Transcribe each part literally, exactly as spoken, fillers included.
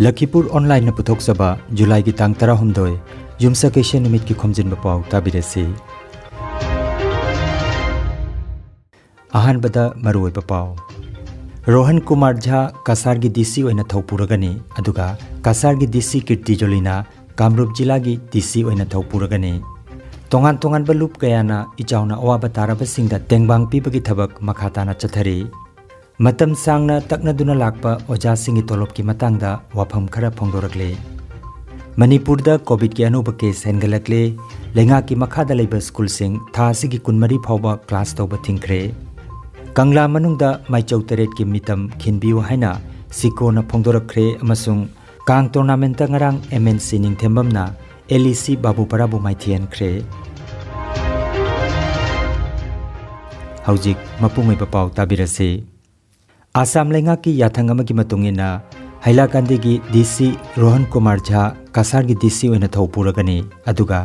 ꯂꯈꯤꯄꯨꯔ ꯑꯣꯟꯂꯥꯏꯟꯅ ꯄꯨꯊꯣꯛꯆꯕ ꯖꯨꯂꯥꯏꯒꯤ ꯇꯥꯡ ꯇꯔꯥꯍꯨꯝꯗꯣꯏ, ꯌꯨꯝꯁꯀꯩꯁ ꯅꯨꯃꯤꯠꯀꯤ ꯈꯣꯝꯖꯤꯟꯕ ꯄꯥꯎ ꯇꯥꯕꯤꯔꯁꯤ꯫ ꯑꯍꯥꯟꯕꯗ ꯃꯔꯨꯑꯣꯏꯕ ꯄꯥꯎ꯫ ꯔꯣꯍꯟ ꯀꯨꯃꯥꯔ ꯖꯥ ꯀꯁꯥꯔꯒꯤ ꯗꯤ ꯁꯤ ꯑꯣꯏꯅ ꯊꯧ ꯄꯨꯔꯒꯅꯤ, ꯑꯗꯨꯒ ꯀꯁꯥꯔꯒꯤ ꯗꯤ ꯁꯤ ꯀꯤꯔꯇꯤ ꯖꯣꯂꯤꯅ ꯀꯥꯝꯔꯨꯞ ꯖꯤꯂꯥꯒꯤ ꯗꯤ ꯁꯤ ꯑꯣꯏꯅ ꯊꯧ ꯄꯨꯔꯒꯅꯤ꯫ ꯇꯣꯉꯥꯟ ꯇꯣꯉꯥꯟꯕ ꯂꯨꯞ ꯀꯌꯥꯅ ꯏꯆꯥꯎꯅ ꯑꯋꯥꯕ ꯇꯥꯔꯕꯁꯤꯡꯗ ꯇꯦꯡꯕꯥꯡ ꯄꯤꯕꯒꯤ ꯊꯕꯛ ꯃꯈꯥ ꯇꯥꯅ ꯆꯠꯊꯔꯤ꯫ ꯃꯇꯝ ꯁꯥꯡꯅ ꯇꯛꯅꯗꯨꯅ ꯂꯥꯛꯄ ꯑꯣꯖꯥꯁꯤꯡꯒꯤ ꯇꯣꯂꯣꯞꯀꯤ ꯃꯇꯥꯡꯗ ꯋꯥꯐꯝ ꯈꯔ ꯐꯣꯡꯗꯣꯔꯛꯂꯤ꯫ ꯃꯅꯤꯄꯨꯔꯗ ꯀꯣꯚꯤꯗꯀꯤ ꯑꯅꯧꯕ ꯀꯦꯁ ꯍꯦꯟꯒꯠꯂꯛꯂꯦ꯫ ꯂꯩꯉꯥꯛꯀꯤ ꯃꯈꯥꯗ ꯂꯩꯕ ꯁ꯭ꯀꯨꯜꯁꯤꯡ ꯊꯥ ꯑꯁꯤꯒꯤ ꯀꯨꯟꯃꯔꯤ ꯐꯥꯎꯕ ꯀ꯭ꯂꯥꯁ ꯇꯧꯕ ꯊꯤꯡꯈ꯭ꯔꯦ꯫ ꯀꯪꯂꯥ ꯃꯅꯨꯡꯗ ꯃꯥꯏꯆꯧ ꯇꯔꯦꯠꯀꯤ ꯃꯤꯇꯝ ꯈꯤꯟꯕꯤꯌꯨ ꯍꯥꯏꯅ ꯁꯤꯀꯣꯅ ꯐꯣꯡꯗꯣꯔꯛꯈ꯭ꯔꯦ ꯑꯃꯁꯨꯡ ꯀꯥꯡ ꯇꯣꯔꯅꯥꯃꯦꯟꯠꯇ ꯉꯔꯥꯡ M N C ꯅꯤꯡꯊꯦꯝꯕꯝꯅ L E ꯁꯤ ꯕꯥꯕꯨꯄꯔꯥꯕꯨ ꯃꯥꯏꯊꯤꯍꯟꯈ꯭ꯔꯦ꯫ ꯍꯧꯖꯤꯛ ꯃꯄꯨꯡ ꯑꯣꯏꯕ ꯄꯥꯎ ꯇꯥꯕꯤꯔꯁꯤ꯫ ꯑꯁꯥꯝ ꯂꯩꯉꯥꯛꯀꯤ ꯌꯥꯊꯪ ꯑꯃꯒꯤ ꯃꯇꯨꯡ ꯏꯟꯅ, ꯍꯥꯏꯂꯥꯀꯥꯟꯗꯤꯒꯤ ꯗꯤ ꯁꯤ ꯔꯣꯍꯟ ꯀꯨꯃꯥꯔ ꯖꯥ ꯀꯁꯥꯔꯒꯤ ꯗꯤ ꯁꯤ ꯑꯣꯏꯅ ꯊꯧ ꯄꯨꯔꯒꯅꯤ, ꯑꯗꯨꯒ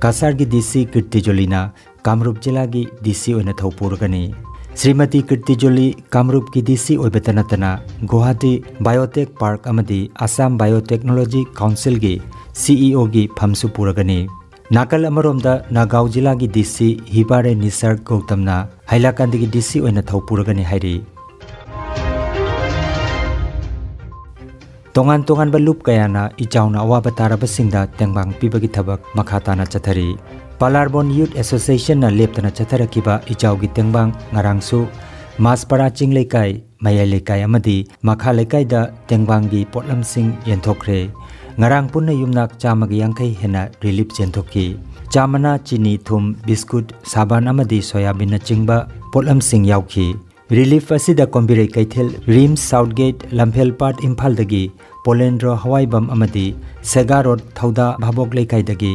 ꯀꯁꯥꯔꯒꯤ ꯗꯤ ꯁꯤ ꯀꯤꯔꯇꯤ ꯖꯣꯂꯤꯅ ꯀꯥꯝꯔꯨꯞ ꯖꯤꯂꯥꯒꯤ ꯗꯤ ꯁꯤ ꯑꯣꯏꯅ ꯊꯧ ꯄꯨꯔꯒꯅꯤ꯫ ꯁ꯭ꯔꯤꯃꯇꯤ ꯀꯤꯔꯇꯤ ꯖꯣꯂꯤ ꯀꯥꯝꯔꯨꯞꯀꯤ ꯗꯤ ꯁꯤ ꯑꯣꯏꯕꯇ ꯅꯠꯇꯅ ꯒꯨꯋꯥꯍꯥꯇꯤ ꯕꯥꯏꯑꯣꯇꯦꯛ ꯄꯥꯔꯛ ꯑꯃꯗꯤ ꯑꯁꯥꯝ ꯕꯥꯏꯑꯣꯇꯦꯛꯅꯣꯂꯣꯖꯤ ꯀꯥꯎꯟꯁꯤꯜꯒꯤ ꯁꯤ ꯏ ꯑꯣꯒꯤ ꯐꯝꯁꯨ ꯄꯨꯔꯒꯅꯤ꯫ ꯅꯥꯀꯜ ꯑꯃꯔꯣꯝꯗ ꯅꯥꯒꯥꯎ ꯖꯤꯂꯥꯒꯤ ꯗꯤ ꯁꯤ ꯍꯤꯕꯥꯔꯦ ꯅꯤꯁꯥꯔ ꯒꯧꯇꯝꯅ ꯍꯥꯏꯂꯥꯀꯥꯟꯗꯒꯤ ꯗꯤ ꯁꯤ ꯑꯣꯏꯅ ꯊꯧ ꯄꯨꯔꯒꯅꯤ ꯍꯥꯏꯔꯤ꯫ ꯇꯣꯉꯥꯟ ꯇꯣꯉꯥꯟꯕ ꯂꯨꯞ ꯀꯌꯥꯅ ꯏꯆꯥꯎꯅ ꯑꯋꯥꯕ ꯇꯥꯔꯕꯁꯤꯡꯗ ꯇꯦꯡꯕꯥꯡ ꯄꯤꯕꯒꯤ ꯊꯕꯛ ꯃꯈꯥ ꯇꯥꯅ ꯆꯠꯊꯔꯤ꯫ ꯄꯥꯂꯥꯔꯕꯣꯟ ꯌꯨꯠ ꯑꯦꯁꯣꯁꯤꯌꯦꯁꯟꯅ ꯂꯦꯞꯇꯅ ꯆꯠꯊꯔꯛꯈꯤꯕ ꯏꯆꯥꯎꯒꯤ ꯇꯦꯡꯕꯥꯡ ꯉꯔꯥꯡꯁꯨ ꯃꯥꯁꯄꯥꯔꯥ ꯆꯤꯡ ꯂꯩꯀꯥꯏ, ꯃꯌꯥꯏ ꯂꯩꯀꯥꯏ ꯑꯃꯗꯤ ꯃꯈꯥ ꯂꯩꯀꯥꯏꯗ ꯇꯦꯡꯕꯥꯡꯒꯤ ꯄꯣꯠꯂꯝꯁꯤꯡ ꯌꯦꯟꯊꯣꯛꯈ꯭ꯔꯦ꯫ ꯉꯔꯥꯡ ꯄꯨꯟꯅ ꯌꯨꯝꯅꯥꯛ ꯆꯥꯝꯃꯒ ꯌꯥꯡꯈꯩ ꯍꯦꯟꯅ ꯔꯤꯂꯤꯐ ꯌꯦꯟꯊꯣꯛꯈꯤ꯫ ꯆꯥ ꯃꯅꯥ, ꯆꯤꯅꯤ, ꯊꯨꯝ, ꯕꯤꯁꯀꯨꯠ, ꯁꯥꯕꯥꯟ ꯑꯃꯗꯤ ꯁꯣꯌꯥꯕꯤꯟꯅꯆꯤꯡꯕ ꯄꯣꯠꯂꯝꯁꯤꯡ ꯌꯥꯎꯈꯤ꯫ ꯔꯤꯂꯤꯐ ꯑꯁꯤꯗ ꯀꯣꯝꯕꯤꯔꯩ ꯀꯩꯊꯦꯜ, ꯔꯤꯝꯁ ꯁꯥꯎꯠ ꯒꯦꯠ, ꯂꯝꯐꯦꯜ ꯄꯥꯠ ꯏꯝꯐꯥꯜꯗꯒꯤ ꯄꯣꯂꯦꯟꯗ꯭ꯔꯣ ꯍꯋꯥꯏꯕꯝ ꯑꯃꯗꯤ ꯁꯦꯒꯥ ꯔꯣꯗ ꯊꯧꯗꯥ ꯚꯥꯕꯣꯛ ꯂꯩꯀꯥꯏꯗꯒꯤ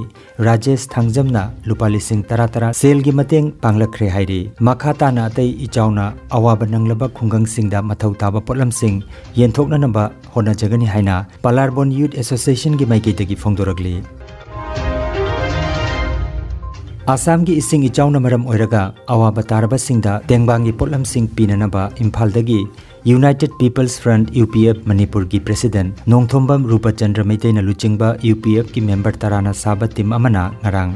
ꯔꯥꯖꯦꯁ ꯊꯥꯡꯖꯝꯅ ꯂꯨꯄꯥ ꯂꯤꯁꯤꯡ ꯇꯔꯥ ꯇꯔꯥ ꯁꯦꯜꯒꯤ ꯃꯇꯦꯡ ꯄꯥꯡꯂꯛꯈ꯭ꯔꯦ ꯍꯥꯏꯔꯤ꯫ ꯃꯈꯥ ꯇꯥꯅ ꯑꯇꯩ ꯏꯆꯥꯎꯅ ꯑꯋꯥꯕ ꯅꯪꯂꯕ ꯈꯨꯡꯒꯪꯁꯤꯡꯗ ꯃꯊꯧ ꯇꯥꯕ ꯄꯣꯠꯂꯝꯁꯤꯡ ꯌꯦꯟꯊꯣꯛꯅꯅꯕ ꯍꯣꯠꯅꯖꯒꯅꯤ ꯍꯥꯏꯅ ꯄꯥꯂꯥꯔꯕꯣꯟ ꯌꯨꯠ ꯑꯦꯁꯣꯁꯤꯌꯦꯁꯟꯒꯤ ꯃꯥꯏꯀꯩꯗꯒꯤ ꯐꯣꯡꯗꯣꯔꯛꯂꯤ꯫ ꯑꯁꯥꯝꯒꯤ ꯏꯁꯤꯡ ꯏꯆꯥꯎꯅ ꯃꯔꯝ ꯑꯣꯏꯔꯒ ꯑꯋꯥꯕ ꯇꯥꯔꯕꯁꯤꯡꯗ ꯇꯦꯡꯕꯥꯡꯒꯤ ꯄꯣꯠꯂꯝꯁꯤꯡ ꯄꯤꯅꯅꯕ ꯏꯝꯐꯥꯜꯗꯒꯤ United People's Front, U P F, ꯃꯅꯤꯄꯨꯔꯒꯤ president ꯅꯣꯡꯊꯣꯝꯕꯝ ꯔꯨꯄꯆꯟꯗ꯭ꯔ ꯃꯩꯇꯩꯅ ꯂꯨꯆꯤꯡꯕ U P Fꯀꯤ member ꯇꯔꯥꯅ ꯁꯥꯕ team ꯑꯃꯅ ꯉꯔꯥꯡ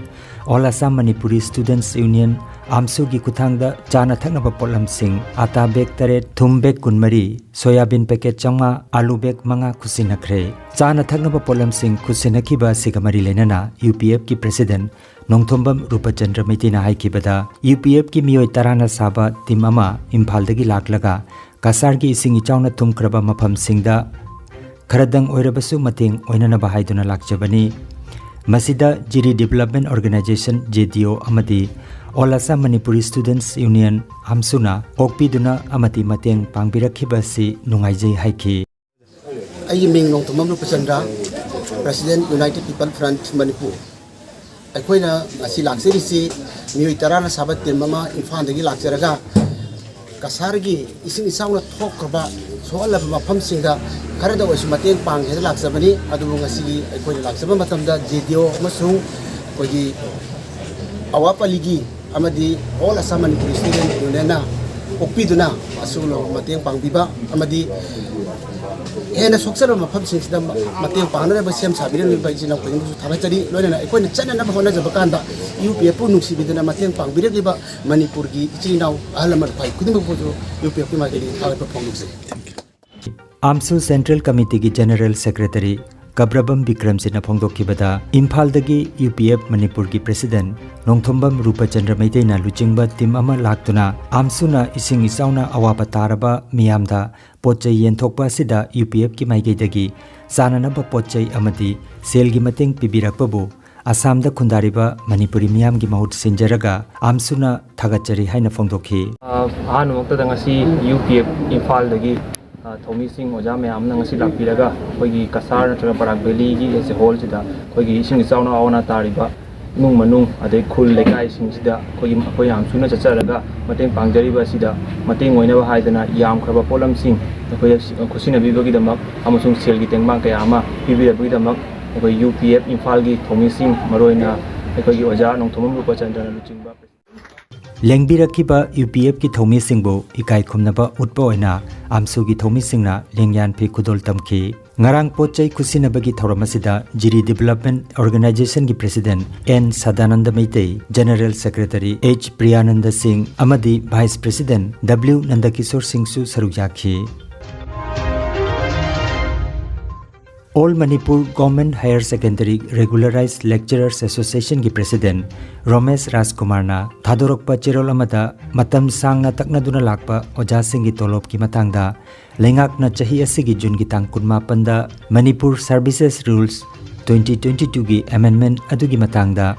All Assam Manipuri Students Union, AMSUꯒꯤ ꯈꯨꯠꯊꯥꯡꯗ ꯆꯥꯅ ꯊꯛꯅꯕ ꯄꯣꯠꯂꯝꯁꯤꯡ ꯑꯥꯇꯥ bag ꯇꯔꯦꯠ, ꯊꯨꯝ bag ꯀꯨꯟꯃꯔꯤ, ꯁꯣꯌꯥꯕꯤꯟ packet ꯆꯥꯝꯃꯉꯥ, ꯑꯥꯂꯨ bag ꯃꯉꯥ ꯈꯨꯠꯁꯤꯟꯅꯈ꯭ꯔꯦ꯫ ꯆꯥꯅ ꯊꯛꯅꯕ ꯄꯣꯠꯂꯝꯁꯤꯡ ꯈꯨꯠꯁꯤꯟꯅꯈꯤꯕ ꯑꯁꯤꯒ ꯃꯔꯤ ꯂꯩꯅꯅ U P Fꯀꯤ president Nongthombam ꯔꯨꯄꯆꯟꯗ꯭ꯔ ꯃꯩꯇꯩꯅ ꯍꯥꯏꯈꯤꯕꯗ, U P Fꯀꯤ ꯃꯤꯑꯣꯏ ꯇꯔꯥꯅ ꯁꯥꯕ team ꯑꯃ ꯏꯝꯐꯥꯜꯗꯒꯤ ꯂꯥꯛꯂꯒ ꯀꯁꯥꯔꯒꯤ ꯏꯁꯤꯡ ꯏꯆꯥꯎꯅ ꯊꯨꯝꯈ꯭ꯔꯕ ꯃꯐꯝꯁꯤꯡꯗ ꯈꯔꯗꯪ ꯑꯣꯏꯔꯕꯁꯨ ꯃꯇꯦꯡ ꯑꯣꯏꯅꯅꯕ ꯍꯥꯏꯗꯨꯅ ꯂꯥꯛꯆꯕꯅꯤ꯫ ꯃꯁꯤꯗ ꯖꯤꯔꯤ Development Organisation, J D O, ꯑꯃꯗꯤ All Assam Manipuri Students Union, AMSUꯅ ꯑꯣꯛꯄꯤꯗꯨꯅ ꯑꯃꯗꯤ ꯃꯇꯦꯡ ꯄꯥꯡꯕꯤꯔꯛꯈꯤꯕ ꯑꯁꯤ ꯅꯨꯡꯉꯥꯏꯖꯩ ꯍꯥꯏꯈꯤ꯫ ꯑꯩꯒꯤ ꯃꯤꯡ Nongthombam ꯔꯨꯄꯆꯟꯗ꯭ꯔ, President, United People Front, Manipur. ꯑꯩꯈꯣꯏꯅ ꯉꯁꯤ ꯂꯥꯛꯆꯔꯤꯁꯤ ꯃꯤꯑꯣꯏ ꯇꯔꯥꯅ ꯁꯥꯕ team ꯑꯃ ꯏꯝꯐꯥꯜꯗꯒꯤ ꯂꯥꯛꯆꯔꯒ ꯀꯁꯥꯔꯒꯤ ꯏꯁꯤꯡ ꯏꯆꯥꯎꯅ ꯊꯣꯛꯈ꯭ꯔꯕ, ꯁꯣꯛꯍꯜꯂꯕ ꯃꯐꯝꯁꯤꯡꯗ ꯈꯔꯗ ꯑꯣꯏꯔꯁꯨ ꯃꯇꯦꯡ ꯄꯥꯡꯒꯦꯅ ꯂꯥꯛꯆꯕꯅꯤ꯫ ꯑꯗꯨꯕꯨ ꯉꯁꯤꯒꯤ ꯑꯩꯈꯣꯏꯅ ꯂꯥꯛꯆꯕ ꯃꯇꯝꯗ J D O ꯑꯃꯁꯨꯡ ꯑꯩꯈꯣꯏꯒꯤ ꯑꯋꯥꯄꯜꯂꯤꯒꯤ ꯑꯃꯗꯤ All Assam Manipuri Student Unionꯅ ꯑꯣꯛꯄꯤꯗꯨꯅ ꯑꯁꯤꯒꯨꯝꯂꯕ ꯃꯇꯦꯡ ꯄꯥꯡꯕꯤꯕ ꯑꯃꯗꯤ ꯍꯦꯟꯅ ꯁꯣꯛꯆꯔꯕ ꯃꯐꯝꯁꯤꯡꯁꯤꯗ ꯃ-, ꯃꯇꯦꯡ ꯄꯥꯡꯅꯅꯕ ꯁꯦꯝ ꯁꯥꯕꯤꯔꯝꯂꯤꯕ ꯏꯆꯤꯟ ꯏꯅꯥꯎ ꯈꯨꯗꯤꯡꯃꯛꯁꯨ ꯊꯥꯒꯠꯆꯔꯤ꯫ ꯂꯣꯏꯅꯅ ꯑꯩꯈꯣꯏꯅ ꯆꯠꯅꯅꯕ ꯍꯣꯠꯅꯖꯕ ꯀꯥꯟꯗ U P Fꯄꯨ ꯅꯨꯡꯁꯤꯕꯤꯗꯨꯅ ꯃꯇꯦꯡ ꯄꯥꯡꯕꯤꯔꯛꯂꯤꯕ ꯃꯅꯤꯄꯨꯔꯒꯤ ꯏꯆꯤꯟ ꯏꯅꯥꯎ ꯑꯍꯜ ꯂꯃꯟ ꯈ꯭ꯋꯥꯏ ꯈꯨꯗꯤꯡꯃꯛꯄꯨꯁꯨ U P Fꯀꯤ ꯃꯥꯏꯀꯩꯗꯒꯤ ꯊꯥꯒꯠꯄ ꯐꯣꯡꯗꯣꯛꯆꯔꯤ꯫ AMSU Central Committeeꯒꯤ General Secretary ꯀꯕ꯭ꯔꯕꯝ ꯕꯤꯀ꯭ꯔꯝꯖꯤꯠꯅ ꯐꯣꯡꯗꯣꯛꯈꯤꯕꯗ, ꯏꯝꯐꯥꯜꯗꯒꯤ U P F ꯃꯅꯤꯄꯨꯔꯒꯤ president ꯅꯣꯡꯊꯣꯝꯕꯝ ꯔꯨꯄꯆꯟꯗ꯭ꯔ ꯃꯩꯇꯩꯅ ꯂꯨꯆꯤꯡꯕ team ꯑꯃ ꯂꯥꯛꯇꯨꯅ AMSUꯅ ꯏꯁꯤꯡ ꯏꯆꯥꯎꯅ ꯑꯋꯥꯕ ꯇꯥꯔꯕ ꯃꯤꯌꯥꯝꯗ ꯄꯣꯠ ꯆꯩ ꯌꯦꯟꯊꯣꯛꯄ ꯑꯁꯤꯗ U P Fꯀꯤ ꯃꯥꯏꯀꯩꯗꯒꯤ ꯆꯥꯅꯅꯕ ꯄꯣꯠ ꯆꯩ ꯑꯃꯗꯤ ꯁꯦꯜꯒꯤ ꯃꯇꯦꯡ ꯄꯤꯕꯤꯔꯛꯄꯕꯨ ꯑꯁꯥꯝꯗ ꯈꯨꯟꯗꯥꯔꯤꯕ ꯃꯅꯤꯄꯨꯔꯤ ꯃꯤꯌꯥꯝꯒꯤ ꯃꯍꯨꯠ ꯁꯤꯟꯖꯔꯒ AMSUꯅ ꯊꯥꯒꯠꯆꯔꯤ ꯍꯥꯏꯅ ꯐꯣꯡꯗꯣꯛꯈꯤ꯫ ꯑ, ꯑꯍꯥꯟꯕꯃꯛꯇꯗ ꯉꯁꯤ U P F ꯏꯝꯐꯥꯜꯗꯒꯤ, ꯑ, ꯊꯧꯃꯤꯁꯤꯡ ꯑꯣꯖꯥ ꯃꯌꯥꯝ ꯑꯃꯅ ꯉꯁꯤ ꯂꯥꯛꯄꯤꯔꯒ ꯑꯩꯈꯣꯏꯒꯤ ꯀꯁꯥꯔ ꯅꯠꯇ꯭ꯔꯒ ꯕꯔꯥꯛ ꯚꯦꯂꯤꯒꯤ as a wholeꯁꯤꯗ ꯑꯩꯈꯣꯏꯒꯤ ꯏꯁꯤꯡ ꯏꯆꯥꯎꯅ ꯑꯋꯥ ꯑꯅꯥ ꯇꯥꯔꯤꯕ ꯏꯃꯨꯡ ꯃꯅꯨꯡ, ꯑꯗꯩ ꯈꯨꯜ ꯂꯩꯀꯥꯏꯁꯤꯡꯁꯤꯗ ꯑꯩꯈꯣꯏꯒꯤ, ꯑꯩꯈꯣꯏ AMSUꯅ ꯆꯠꯆꯔꯒ ꯃꯇꯦꯡ ꯄꯥꯡꯖꯔꯤꯕ ꯑꯁꯤꯗ ꯃꯇꯦꯡ ꯑꯣꯏꯅꯕ ꯍꯥꯏꯗꯅ ꯌꯥꯝꯈ꯭ꯔꯕ ꯄꯣꯠꯂꯝꯁꯤꯡ ꯑꯩꯈꯣꯏꯗ ꯈꯨꯠꯁꯤꯟꯅꯕꯤꯕꯒꯤꯗꯃꯛ ꯑꯃꯁꯨꯡ ꯁꯦꯜꯒꯤ ꯇꯦꯡꯕꯥꯡ ꯀꯌꯥ ꯑꯃ ꯄꯤꯕꯤꯔꯛꯄꯒꯤꯗꯃꯛ ꯑꯩꯈꯣꯏ U P F ꯏꯝꯐꯥꯜꯒꯤ ꯊꯧꯃꯤꯁꯤꯡ, ꯃꯔꯨꯑꯣꯏꯅ ꯑꯩꯈꯣꯏꯒꯤ ꯑꯣꯖꯥ ꯅꯣꯡꯊꯣꯝꯕꯝ ꯔꯨꯄꯆꯟꯗ꯭ꯔꯅ ꯂꯨꯆꯤꯡꯕ ꯂꯦꯡꯕꯤꯔꯛꯈꯤꯕ ꯌꯨ ꯄꯤ ꯑꯦꯐꯀꯤ ꯊꯧꯃꯤꯁꯤꯡꯕꯨ ꯏꯀꯥꯏ ꯈꯨꯝꯅꯕ ꯎꯠꯄ ꯑꯣꯏꯅ ꯑꯥꯝꯁꯨꯒꯤ ꯊꯧꯃꯤꯁꯤꯡꯅ ꯂꯦꯡꯌꯥꯟ ꯐꯤ ꯈꯨꯗꯣꯜ ꯇꯝꯈꯤ꯫ ꯉꯔꯥꯡ ꯄꯣꯠ ꯆꯩ ꯈꯨꯠꯁꯤꯟꯅꯕꯒꯤ ꯊꯧꯔꯝ ꯑꯁꯤꯗ ꯖꯤꯔꯤ ꯗꯤꯕꯦꯂꯞꯃꯦꯟ ꯑꯣꯔꯒꯅꯥꯏꯖꯦꯁꯟꯒꯤ president N Sadananda Meitei, general secretary H Priyananda Singh ꯑꯃꯗꯤ ꯚꯥꯏꯁ ꯄ꯭ꯔꯦꯁꯤꯗꯦꯟ ꯗꯕ꯭ꯂꯤꯎ ꯅꯟꯗꯀꯤꯁꯣꯔ ꯁꯤꯡꯁꯨ ꯁꯔꯨꯛ ꯌꯥꯈꯤ꯫ All Manipur Government Higher Secondary Regularized Lecturers Associationꯒꯤ ꯄ꯭ꯔꯦꯁꯤꯗꯦꯟ ꯔꯣꯃꯦꯁ ꯔꯥꯖꯀꯨꯃꯥꯔꯅ ꯊꯥꯗꯣꯔꯛꯄ ꯆꯦꯔꯣꯜ ꯑꯃꯗ ꯃꯇꯝ ꯁꯥꯡꯅ ꯇꯛꯅꯗꯨꯅ ꯂꯥꯛꯄ ꯑꯣꯖꯥꯁꯤꯡꯒꯤ ꯇꯣꯂꯣꯞꯀꯤ ꯃꯇꯥꯡꯗ ꯂꯩꯉꯥꯛꯅ ꯆꯍꯤ ꯑꯁꯤꯒꯤ ꯖꯨꯟꯒꯤ ꯇꯥꯡ ꯀꯨꯟꯃꯥꯄꯟꯗ Manipur Services Rules twenty twenty twoꯒꯤ amendment ꯑꯗꯨꯒꯤ ꯃꯇꯥꯡꯗ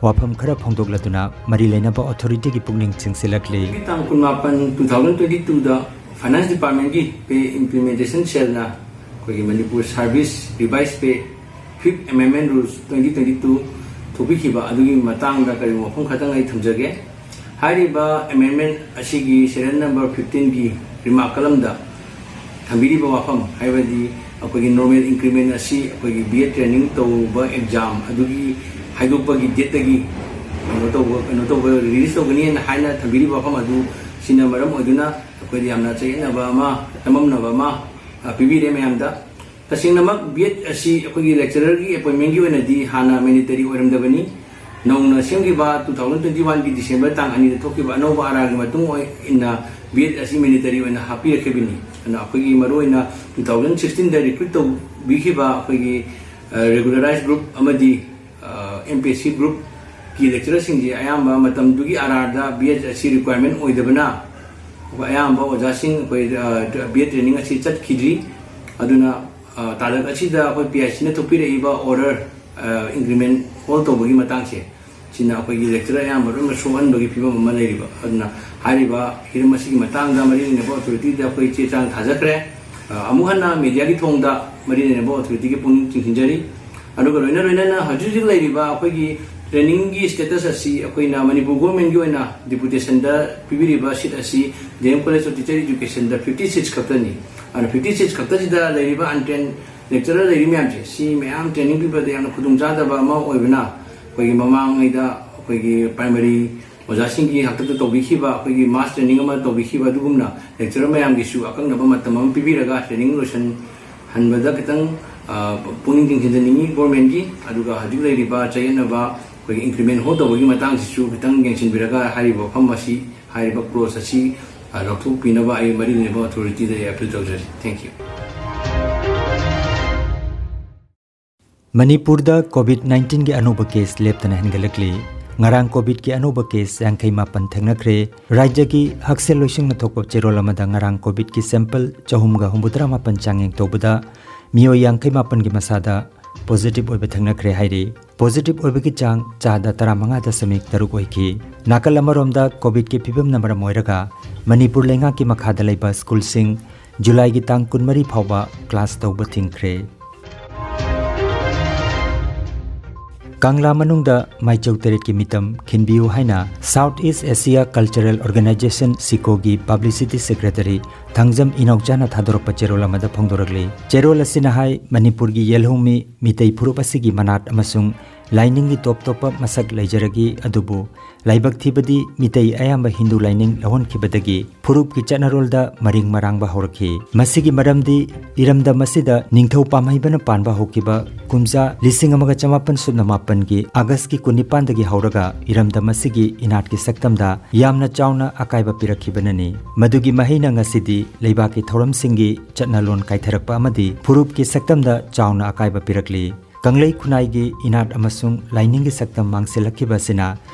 ꯋꯥꯐꯝ ꯈꯔ ꯐꯣꯡꯗꯣꯛꯂꯗꯨꯅ ꯃꯔꯤ ꯂꯩꯅꯕ ꯑꯣꯊꯣꯔꯤꯇꯤꯒꯤ ꯄꯨꯛꯅꯤꯡ ꯆꯤꯡꯁꯤꯜꯂꯛꯂꯤ꯫ ꯇꯥꯡ ꯀꯨꯟꯃꯥꯄꯟ, two thousand twenty twoꯗ Finance Departmentꯀꯤ Pay Implementation Cellꯅ ꯑꯩꯈꯣꯏꯒꯤ Manipur Service Revised Pay Fifth Amendment Rules twenty twenty two ꯊꯣꯛꯄꯤꯈꯤꯕ ꯑꯗꯨꯒꯤ ꯃꯇꯥꯡꯗ ꯀꯔꯤꯒꯨꯝꯕ ꯋꯥꯐꯝ ꯈꯛꯇꯪ ꯑꯩ ꯊꯝꯖꯒꯦ꯫ ꯍꯥꯏꯔꯤꯕ amendment ꯑꯁꯤꯒꯤ serial number fifteenꯒꯤ remark columnꯗ ꯊꯝꯕꯤꯔꯤꯕ ꯋꯥꯐꯝ, ꯍꯥꯏꯕꯗꯤ ꯑꯩꯈꯣꯏꯒꯤ normal increment ꯑꯁꯤ ꯑꯩꯈꯣꯏꯒꯤ B Ed training ꯇꯧꯕ exam ꯑꯗꯨꯒꯤ ꯍꯥꯏꯗꯣꯛꯄꯒꯤ dateꯇꯒꯤ ꯀꯩꯅꯣ ꯇꯧꯕ, ꯀꯩꯅꯣ ꯇꯧꯕ, release ꯇꯧꯒꯅꯤꯅ ꯍꯥꯏꯅ ꯊꯝꯕꯤꯔꯤꯕ ꯋꯥꯐꯝ ꯑꯗꯨ, ꯁꯤꯅ ꯃꯔꯝ ꯑꯣꯏꯗꯨꯅ ꯑꯩꯈꯣꯏꯗ ꯌꯥꯝꯅ ꯆꯌꯦꯠꯅꯕ ꯑꯃ, ꯆꯃꯝꯅꯕ ꯑꯃ, ꯑ, ꯄꯤꯕꯤꯔꯦ ꯃꯌꯥꯝꯗ꯫ ꯇꯁꯦꯡꯅꯃꯛ B Ed ꯑꯁꯤ ꯑꯩꯈꯣꯏꯒꯤ lecturerꯒꯤ appointmentꯀꯤ ꯑꯣꯏꯅꯗꯤ ꯍꯥꯟꯅ mandatory ꯑꯣꯏꯔꯝꯗꯕꯅꯤ꯫ ꯅꯧꯅ ꯁꯦꯝꯈꯤꯕ two thousand twenty oneꯒꯤ December ꯇꯥꯡ ꯑꯅꯤꯗ ꯊꯣꯛꯈꯤꯕ ꯑꯅꯧꯕ ꯑꯥꯔꯥꯒꯤ ꯃꯇꯨꯡ ꯑꯣꯏꯅ B Ed ꯑꯁꯤ mandatory ꯑꯣꯏꯅ ꯍꯥꯞꯄꯤꯔꯛꯈꯤꯕꯅꯤ꯫ ꯑꯗꯨꯅ ꯑꯩꯈꯣꯏꯒꯤ ꯃꯔꯨꯑꯣꯏꯅ two thousand sixteenꯗ recruit ꯇꯧꯕꯤꯈꯤꯕ ꯑꯩꯈꯣꯏꯒꯤ, ꯑ, regularized group ꯑꯃꯗꯤ, ꯑ, M P S C groupꯀꯤ lecturerꯁꯤꯡꯁꯦ ꯑꯌꯥꯝꯕ ꯃꯇꯝꯗꯨꯒꯤ ꯑꯥꯔꯥꯗ B Ed ꯑꯁꯤ requirement ꯑꯣꯏꯗꯕꯅ ꯑꯌꯥꯝꯕ ꯑꯣꯖꯥꯁꯤꯡ ꯑꯩꯈꯣꯏ, ꯑ, B Ed training ꯑꯁꯤ ꯆꯠꯈꯤꯗ꯭ꯔꯤ꯫ ꯑꯗꯨꯅ, ꯑ, ꯇꯥꯂꯛ ꯑꯁꯤꯗ ꯑꯩꯈꯣꯏ P I Cꯅ ꯊꯣꯛꯄꯤꯔꯛꯏꯕ order, ꯑ, increment hold ꯇꯧꯕꯒꯤ ꯃꯇꯥꯡꯁꯦ, ꯁꯤꯅ ꯑꯩꯈꯣꯏꯒꯤ lecturer ꯑꯌꯥꯝꯕ ꯂꯣꯏꯅꯃꯛ ꯁꯣꯛꯍꯟꯕꯒꯤ ꯐꯤꯕꯝ ꯑꯃ ꯂꯩꯔꯤꯕ꯫ ꯑꯗꯨꯅ ꯍꯥꯏꯔꯤꯕ ꯍꯤꯔꯝ ꯑꯁꯤꯒꯤ ꯃꯇꯥꯡꯗ ꯃꯔꯤ ꯂꯩꯅꯕ authorityꯗ ꯑꯩꯈꯣꯏ ꯆꯦ ꯆꯥꯡ ꯊꯥꯖꯈ꯭ꯔꯦ꯫ ꯑ, ꯑꯃꯨꯛ ꯍꯟꯅ mediaꯒꯤ ꯊꯣꯡꯗ ꯃꯔꯤ ꯂꯩꯅꯕ authorityꯒꯤ ꯄꯨꯛꯅꯤꯡ ꯆꯤꯡꯁꯤꯟꯖꯔꯤ꯫ ꯑꯗꯨꯒ ꯂꯣꯏꯅ ꯂꯣꯏꯅꯅ ꯍꯧꯖꯤꯛ ꯍꯧꯖꯤꯛ ꯂꯩꯔꯤꯕ ꯑꯩꯈꯣꯏꯒꯤ trainingꯒꯤ status ꯑꯁꯤ ꯑꯩꯈꯣꯏꯅ ꯃꯅꯤꯄꯨꯔ governmentꯀꯤ ꯑꯣꯏꯅ deputationꯗ ꯄꯤꯕꯤꯔꯤꯕ seat ꯑꯁꯤ D M College of Teacher Educationꯗ fifty seats ꯈꯛꯇꯅꯤ꯫ ꯑꯗꯨꯅ fifty seats ꯈꯛꯇꯁꯤꯗ ꯂꯩꯔꯤꯕ untrained lecturer ꯂꯩꯔꯤ ꯃꯌꯥꯝꯁꯦ, ꯁꯤ ꯃꯌꯥꯝ training ꯄꯤꯕꯗ ꯌꯥꯝꯅ ꯈꯨꯗꯣꯡꯆꯥꯗꯕ ꯑꯃ ꯑꯣꯏꯕꯅ, ꯑꯩꯈꯣꯏꯒꯤ ꯃꯃꯥꯡꯉꯩꯗ ꯑꯩꯈꯣꯏꯒꯤ primary ꯑꯣꯖꯥꯁꯤꯡꯒꯤ ꯍꯥꯛꯇꯛꯇ ꯇꯧꯕꯤꯈꯤꯕ ꯑꯩꯈꯣꯏꯒꯤ mass training ꯑꯃ ꯇꯧꯕꯤꯈꯤꯕ ꯑꯗꯨꯒꯨꯝꯅ lecturer ꯃꯌꯥꯝꯒꯤꯁꯨ ꯑꯀꯛꯅꯕ ꯃꯇꯝ ꯑꯃ ꯄꯤꯕꯤꯔꯒ training ꯂꯣꯏꯁꯤꯟꯍꯟꯕꯗ ꯈꯤꯇꯪ, ꯑ, ꯄꯨꯛꯅꯤꯡ ꯆꯤꯡꯁꯤꯟꯖꯅꯤꯡꯉꯤ governmentꯀꯤ꯫ ꯑꯗꯨꯒ ꯍꯧꯖꯤꯛ ꯂꯩꯔꯤꯕ ꯆꯌꯦꯠꯅꯕ ꯑꯩꯈꯣꯏꯒꯤ increment hold ꯇꯧꯕꯒꯤ ꯃꯇꯥꯡꯁꯤꯁꯨ ꯈꯤꯇꯪ ꯌꯦꯡꯁꯤꯟꯕꯤꯔꯒ ꯍꯥꯏꯔꯤꯕ ꯋꯥꯐꯝ ꯑꯁꯤ, ꯍꯥꯏꯔꯤꯕ clause ꯑꯁꯤ, ꯑ, ꯂꯧꯊꯣꯛꯄꯤꯅꯕ ꯑꯩ ꯃꯔꯤ ꯂꯩꯅꯕ authorityꯗ ꯑꯩ appeal ꯇꯧꯖꯔꯤ꯫ Thank you꯫ ꯃꯅꯤꯄꯨꯔꯗ COVID nineteenꯒꯤ ꯑꯅꯧꯕ case ꯂꯦꯞꯇꯅ ꯍꯦꯟꯒꯠꯂꯛꯂꯤ꯫ ꯉꯔꯥꯡ COVIDꯀꯤ ꯑꯅꯧꯕ case ꯌꯥꯡꯈꯩ ꯃꯥꯄꯟ ꯊꯦꯡꯅꯈ꯭ꯔꯦ꯫ ꯔꯥꯖ꯭ꯌꯒꯤ ꯍꯛꯁꯦꯜ ꯂꯣꯏꯁꯪꯅ ꯊꯣꯛꯄ ꯆꯦꯔꯣꯜ ꯑꯃꯗ ꯉꯔꯥꯡ COVIDꯀꯤ sample ꯆꯍꯨꯝꯒ ꯍꯨꯝꯐꯨꯇꯔꯥ ꯃꯥꯄꯟ ꯆꯥꯡꯌꯦꯡ ꯇꯧꯕꯗ ꯃꯤꯑꯣꯏ ꯌꯥꯡꯈꯩ ꯃꯥꯄꯟꯒꯤ ꯃꯁꯥꯗ positive ꯑꯣꯏꯕ ꯊꯦꯡꯅꯈ꯭ꯔꯦ ꯍꯥꯏꯔꯤ꯫ Positive ꯑꯣꯏꯕꯒꯤ ꯆꯥꯡ ꯆꯥꯗ ꯇꯔꯥꯃꯉꯥ ꯗꯁꯃꯤꯛ ꯇꯔꯨꯛ ꯑꯣꯏꯈꯤ꯫ ꯅꯥꯀꯜ ꯑꯃꯔꯣꯝꯗ COVIDꯀꯤ ꯐꯤꯕꯝꯅ ꯃꯔꯝ ꯑꯣꯏꯔꯒ ꯃꯅꯤꯄꯨꯔ ꯂꯩꯉꯥꯛꯀꯤ ꯃꯈꯥꯗ ꯂꯩꯕ schoolꯁꯤꯡ ꯖꯨꯂꯥꯏꯒꯤ ꯇꯥꯡ ꯀꯨꯟꯃꯔꯤ ꯐꯥꯎꯕ class ꯇꯧꯕ ꯊꯤꯡꯈ꯭ꯔꯦ꯫ ꯀꯪꯂꯥ ꯃꯅꯨꯡꯗ ꯃꯥꯏꯆꯧ ꯇꯔꯦꯠꯀꯤ ꯃꯤꯇꯝ ꯈꯤꯟꯕꯤꯌꯨ ꯍꯥꯏꯅ South East Asia Cultural Organisation, SICOꯒꯤ publicity secretary Thangjam ꯏꯅꯥꯎꯆꯥꯅ ꯊꯥꯗꯣꯔꯛꯄ ꯆꯦꯔꯣꯜ ꯑꯃꯗ ꯐꯣꯡꯗꯣꯔꯛꯂꯤ꯫ ꯆꯦꯔꯣꯜ ꯑꯁꯤꯅ ꯍꯥꯏ, ꯃꯅꯤꯄꯨꯔꯒꯤ ꯌꯦꯜꯍꯧꯃꯤ ꯃꯤꯇꯩ ꯐꯨꯔꯨꯞ ꯑꯁꯤꯒꯤ ꯃꯅꯥꯠ ꯑꯃꯁꯨꯡ ꯂꯥꯏꯅꯤꯡꯒꯤ ꯇꯣꯞ ꯇꯣꯞꯄ ꯃꯁꯛ ꯂꯩꯖꯔꯒꯤ, ꯑꯗꯨꯕꯨ ꯂꯥꯏꯕꯛ ꯊꯤꯕꯗꯤ ꯃꯤꯇꯩ ꯑꯌꯥꯝꯕ ꯍꯤꯟꯗꯨ ꯂꯥꯏꯅꯤꯡ ꯂꯧꯍꯟꯈꯤꯕꯗꯒꯤ ꯐꯨꯔꯨꯞꯀꯤ ꯆꯠꯅꯔꯣꯜꯗ ꯃꯔꯤꯡ ꯃꯔꯥꯡꯕ ꯍꯧꯔꯛꯈꯤ꯫ ꯃꯁꯤꯒꯤ ꯃꯔꯝꯗꯤ ꯏꯔꯝꯗꯝ ꯑꯁꯤꯗ ꯅꯤꯡꯊꯧ ꯄꯥꯝꯍꯩꯕꯅ ꯄꯥꯟꯕ ꯍꯧꯈꯤꯕ ꯀꯨꯝꯖꯥ ꯂꯤꯁꯤꯡ ꯑꯃꯒ ꯆꯃꯥꯄꯟ ꯁꯨꯞꯅ ꯃꯥꯄꯟꯒꯤ ꯑꯥꯒꯁꯀꯤ ꯀꯨꯟꯅꯤꯄꯥꯟꯗꯒꯤ ꯍꯧꯔꯒ ꯏꯔꯝꯗꯝ ꯑꯁꯤꯒꯤ ꯏꯅꯥꯠꯀꯤ ꯁꯛꯇꯝꯗ ꯌꯥꯝꯅ ꯆꯥꯎꯅ ꯑꯀꯥꯏꯕ ꯄꯤꯔꯛꯈꯤꯕꯅꯅꯤ꯫ ꯃꯗꯨꯒꯤ ꯃꯍꯩꯅ ꯉꯁꯤꯗꯤ ꯂꯩꯕꯥꯛꯀꯤ ꯊꯧꯔꯝꯁꯤꯡꯒꯤ ꯆꯠꯅꯂꯣꯟ ꯀꯥꯏꯊꯔꯛꯄ ꯑꯃꯗꯤ ꯐꯨꯔꯨꯞꯀꯤ ꯁꯛꯇꯝꯗ ꯆꯥꯎꯅ ꯑꯀꯥꯏꯕ ꯄꯤꯔꯛꯂꯤ꯫ ꯀꯪꯂꯩ ꯈꯨꯟꯅꯥꯏꯒꯤ ꯏꯅꯥꯠ ꯑꯃꯁꯨꯡ ꯂꯥꯏꯅꯤꯡꯒꯤ ꯁꯛꯇꯝ ꯃꯥꯡꯁꯤꯜꯂꯛꯈꯤꯕ ꯑꯁꯤꯅ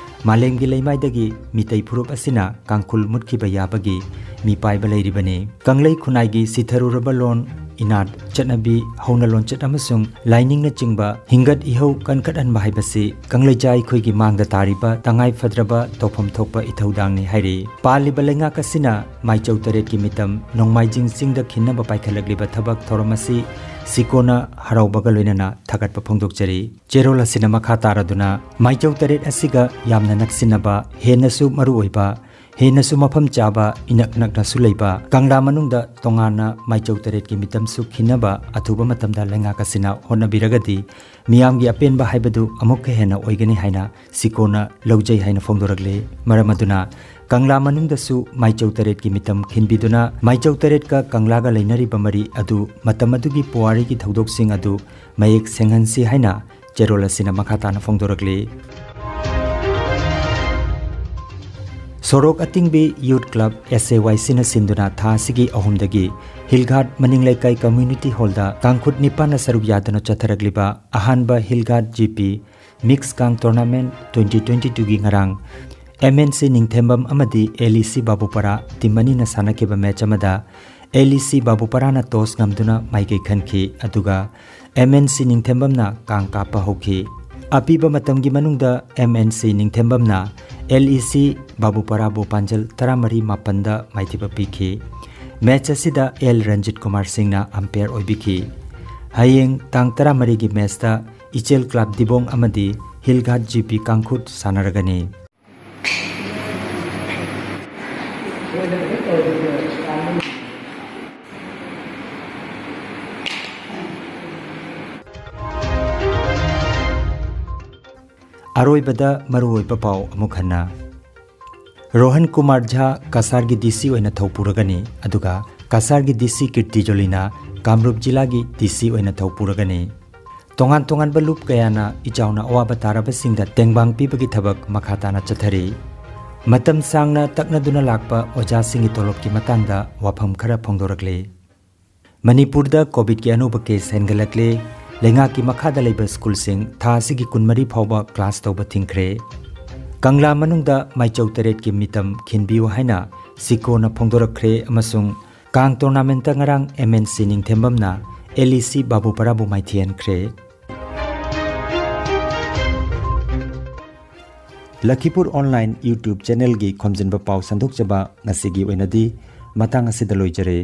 ꯃꯥꯂꯦꯝꯒꯤ ꯂꯩꯃꯥꯏꯗꯒꯤ ꯃꯤꯇꯩ ꯐꯨꯔꯨꯞ ꯑꯁꯤꯅ ꯀꯥꯡꯈꯨꯜ ꯃꯨꯠꯈꯤꯕ ꯌꯥꯕꯒꯤ ꯃꯤꯄꯥꯏꯕ ꯂꯩꯔꯤꯕꯅꯤ꯫ ꯀꯪꯂꯩ ꯈꯨꯟꯅꯥꯏꯒꯤ ꯁꯤꯊꯔꯨꯔꯕ ꯂꯣꯟ, ꯏꯅꯥꯠ, ꯆꯠꯅꯕꯤ, ꯍꯧꯅ ꯂꯣꯟꯆꯠ ꯑꯃꯁꯨꯡ ꯂꯥꯏꯅꯤꯡꯅꯆꯤꯡꯕ ꯍꯤꯡꯒꯠ ꯏꯍꯧ ꯀꯟꯈꯠꯍꯟꯕ ꯍꯥꯏꯕꯁꯤ ꯀꯪꯂꯩꯖꯥ ꯑꯩꯈꯣꯏꯒꯤ ꯃꯥꯡꯗ ꯇꯥꯔꯤꯕ ꯇꯉꯥꯏ ꯐꯗ꯭ꯔꯕ ꯇꯧꯐꯝ ꯊꯣꯛꯄ ꯏꯊꯧꯗꯥꯡꯅꯤ ꯍꯥꯏꯔꯤ꯫ ꯄꯥꯜꯂꯤꯕ ꯂꯩꯉꯥꯛ ꯑꯁꯤꯅ ꯃꯥꯏꯆꯧ ꯇꯔꯦꯠꯀꯤ ꯃꯤꯇꯝ ꯅꯣꯡꯃꯥꯏꯖꯤꯡ ꯆꯤꯡꯗ ꯈꯤꯟꯅꯕ ꯄꯥꯏꯈꯠꯂꯛꯂꯤꯕ ꯊꯕꯛ ꯊꯧꯔꯝ ꯑꯁꯤ ꯁꯤꯀꯣꯅ ꯍꯔꯥꯎꯕꯒ ꯂꯣꯏꯅꯅ ꯊꯥꯒꯠꯄ ꯐꯣꯡꯗꯣꯛꯆꯔꯤ꯫ ꯆꯦꯔꯣꯜ ꯑꯁꯤꯅ ꯃꯈꯥ ꯇꯥꯔꯗꯨꯅ ꯃꯥꯏꯆꯧ ꯇꯔꯦꯠ ꯑꯁꯤꯒ ꯌꯥꯝꯅ ꯅꯛꯁꯤꯟꯅꯕ, ꯍꯦꯟꯅꯁꯨ ꯃꯔꯨꯑꯣꯏꯕ ꯍꯦꯟꯅꯁꯨ ꯃꯐꯝ ꯆꯥꯕ, ꯏꯅꯛ ꯅꯛꯅꯁꯨ ꯂꯩꯕ, ꯀꯪꯂꯥ ꯃꯅꯨꯡꯗ ꯇꯣꯉꯥꯟꯅ ꯃꯥꯏꯆꯧ ꯇꯔꯦꯠꯀꯤ ꯃꯤꯇꯝꯁꯨ ꯈꯤꯟꯅꯕ ꯑꯊꯨꯕ ꯃꯇꯝꯗ ꯂꯩꯉꯥꯛ ꯑꯁꯤꯅ ꯍꯣꯠꯅꯕꯤꯔꯒꯗꯤ ꯃꯤꯌꯥꯝꯒꯤ ꯑꯄꯦꯟꯕ ꯍꯥꯏꯕꯗꯨ ꯑꯃꯨꯛꯀ ꯍꯦꯟꯅ ꯑꯣꯏꯒꯅꯤ ꯍꯥꯏꯅ ꯁꯤꯀꯣꯅ ꯂꯧꯖꯩ ꯍꯥꯏꯅ ꯐꯣꯡꯗꯣꯔꯛꯂꯤ꯫ ꯃꯔꯝ ꯑꯗꯨꯅ ꯀꯪꯂꯥ ꯃꯅꯨꯡꯗꯁꯨ ꯃꯥꯏꯆꯧ ꯇꯔꯦꯠꯀꯤ ꯃꯤꯇꯝ ꯈꯤꯟꯕꯤꯗꯨꯅ ꯃꯥꯏꯆꯧ ꯇꯔꯦꯠꯀ ꯀꯪꯂꯥꯒ ꯂꯩꯅꯔꯤꯕ ꯃꯔꯤ ꯑꯗꯨ, ꯃꯇꯝ ꯑꯗꯨꯒꯤ ꯄꯨꯋꯥꯔꯤꯒꯤ ꯊꯧꯗꯣꯛꯁꯤꯡ ꯑꯗꯨ ꯃꯌꯦꯛ ꯁꯦꯡꯍꯟꯁꯤ ꯍꯥꯏꯅ ꯆꯦꯔꯣꯜ ꯑꯁꯤꯅ ꯃꯈꯥ ꯇꯥꯅ ꯐꯣꯡꯗꯣꯔꯛꯂꯤ꯫ ꯁꯣꯔꯣꯛ ꯑꯇꯤꯡꯕꯤ ꯌꯨꯠ club, S A Y C ꯅ ꯁꯤꯟꯗꯨꯅ ꯊꯥ ꯑꯁꯤꯒꯤ ꯑꯍꯨꯝꯗꯒꯤ ꯍꯤꯜ ꯘꯥꯠ ꯃꯅꯤꯡ ꯂꯩꯀꯥꯏ ꯀꯝꯃ꯭ꯌꯨꯅꯤꯇꯤ ꯍꯣꯜꯗ ꯀꯥꯡꯈꯨꯠ ꯅꯤꯄꯥꯟꯅ ꯁꯔꯨꯛ ꯌꯥꯗꯨꯅ ꯆꯠꯊꯔꯛꯂꯤꯕ ꯑꯍꯥꯟꯕ hill Ghat G P mix ꯀꯥꯡ ꯇꯣꯔꯅꯥꯃꯦꯟꯠ twenty twenty-two ꯒꯤ ꯉꯔꯥꯡ M N C ꯅꯤꯡꯊꯦꯝꯕꯝ ꯑꯃꯗꯤ L E C ꯕꯥꯕꯨꯄꯥꯔꯥ ꯇꯤꯝ ꯑꯅꯤꯅ ꯁꯥꯟꯅꯈꯤꯕ ꯃꯦꯆ ꯑꯃꯗ L E C ꯕꯥꯕꯨꯄꯥꯔꯥꯅ ꯇꯣꯁ ꯉꯝꯗꯨꯅ ꯃꯥꯏꯀꯩ ꯈꯟꯈꯤ, ꯑꯗꯨꯒ M N C ꯅꯤꯡꯊꯦꯝꯕꯝꯅ ꯀꯥꯡ ꯀꯥꯞꯄ ꯍꯧꯈꯤ꯫ ꯑꯄꯤꯕ ꯃꯇꯝꯒꯤ ꯃꯅꯨꯡꯗ M N C ꯅꯤꯡꯊꯦꯝꯕꯝꯅ L E C ꯕꯥꯕꯨꯄꯥꯔꯥꯕꯨ ꯄꯥꯟꯖꯜ ꯇꯔꯥꯃꯔꯤ ꯃꯥꯄꯟꯗ ꯃꯥꯏꯊꯤꯕ ꯄꯤꯈꯤ꯫ ꯃꯦꯆ ꯑꯁꯤꯗ L ꯔꯟꯖꯤꯠ ꯀꯨꯃꯥꯔ ꯁꯤꯡꯅ ꯑꯝꯄꯤꯌꯔ ꯑꯣꯏꯕꯤꯈꯤ꯫ ꯍꯌꯦꯡ ꯇꯥꯡ ꯇꯔꯥꯃꯔꯤꯒꯤ ꯃꯦꯆꯇ ꯏꯆꯦꯜ ꯀ꯭ꯂꯕ ꯗꯤꯕꯣꯡ ꯑꯃꯗꯤ ꯍꯤꯜ ꯘꯥꯠ G P ꯀꯥꯡꯈꯨꯠ ꯁꯥꯟꯅꯔꯒꯅꯤ꯫ ꯑꯔꯣꯏꯕꯗ ꯃꯔꯨꯑꯣꯏꯕ ꯄꯥꯎ ꯑꯃꯨꯛ ꯍꯟꯅ꯫ ꯔꯣꯍꯟ ꯀꯨꯃꯥꯔ ꯖꯥ ꯀꯁꯥꯔꯒꯤ D C ꯑꯣꯏꯅ ꯊꯧ ꯄꯨꯔꯒꯅꯤ, ꯑꯗꯨꯒ ꯀꯁꯥꯔꯒꯤ D C ꯀꯤꯔꯇꯤ ꯖꯣꯂꯤꯅ ꯀꯥꯝꯔꯨꯞ ꯖꯤꯂꯥꯒꯤ D C ꯑꯣꯏꯅ ꯊꯧ ꯄꯨꯔꯒꯅꯤ꯫ ꯇꯣꯉꯥꯟ ꯇꯣꯉꯥꯟꯕ ꯂꯨꯞ ꯀꯌꯥꯅ ꯏꯆꯥꯎꯅ ꯑꯋꯥꯕ ꯇꯥꯔꯕꯁꯤꯡꯗ ꯇꯦꯡꯕꯥꯡ ꯄꯤꯕꯒꯤ ꯊꯕꯛ ꯃꯈꯥ ꯇꯥꯅ ꯆꯠꯊꯔꯤ꯫ ꯃꯇꯝ ꯁꯥꯡꯅ ꯇꯛꯅꯗꯨꯅ ꯂꯥꯛꯄ ꯑꯣꯖꯥꯁꯤꯡꯒꯤ ꯇꯣꯂꯣꯞꯀꯤ ꯃꯇꯥꯡꯗ ꯋꯥꯐꯝ ꯈꯔ ꯐꯣꯡꯗꯣꯔꯛꯂꯤ꯫ ꯃꯅꯤꯄꯨꯔꯗ ꯀꯣꯚꯤꯗꯀꯤ ꯑꯅꯧꯕ ꯀꯦꯁ ꯍꯦꯟꯒꯠꯂꯛꯂꯦ꯫ ꯂꯩꯉꯥꯛꯀꯤ ꯃꯈꯥꯗ ꯂꯩꯕ ꯁ꯭ꯀꯨꯜꯁꯤꯡ ꯊꯥ ꯑꯁꯤꯒꯤ ꯀꯨꯟꯃꯔꯤ ꯐꯥꯎꯕ ꯀ꯭ꯂꯥꯁ ꯇꯧꯕ ꯊꯤꯡꯈ꯭ꯔꯦ꯫ ꯀꯪꯂꯥ ꯃꯅꯨꯡꯗ ꯃꯥꯏꯆꯧ ꯇꯔꯦꯠꯀꯤ ꯃꯤꯇꯝ ꯈꯤꯟꯕꯤꯌꯨ ꯍꯥꯏꯅ ꯁꯤꯀꯣꯅ ꯐꯣꯡꯗꯣꯔꯛꯈ꯭ꯔꯦ ꯑꯃꯁꯨꯡ ꯀꯥꯡ ꯇꯣꯔꯅꯥꯃꯦꯟꯠꯇ ꯉꯔꯥꯡ M N C ꯅꯤꯡꯊꯦꯝꯕꯝꯅ L E C ꯕꯥꯕꯨꯄꯥꯔꯥꯕꯨ ꯃꯥꯏꯊꯤꯍꯟꯈ꯭ꯔꯦ꯫ ꯂꯈꯤꯄꯨꯔ ꯑꯣꯟꯂꯥꯏꯟ YouTube ꯆꯦꯅꯦꯜꯒꯤ ꯈꯣꯝꯖꯤꯟꯕ ꯄꯥꯎ ꯁꯟꯗꯣꯛꯆꯕ ꯉꯁꯤꯒꯤ ꯑꯣꯏꯅꯗꯤ ꯃꯇꯥꯡ ꯑꯁꯤꯗ ꯂꯣꯏꯖꯔꯦ꯫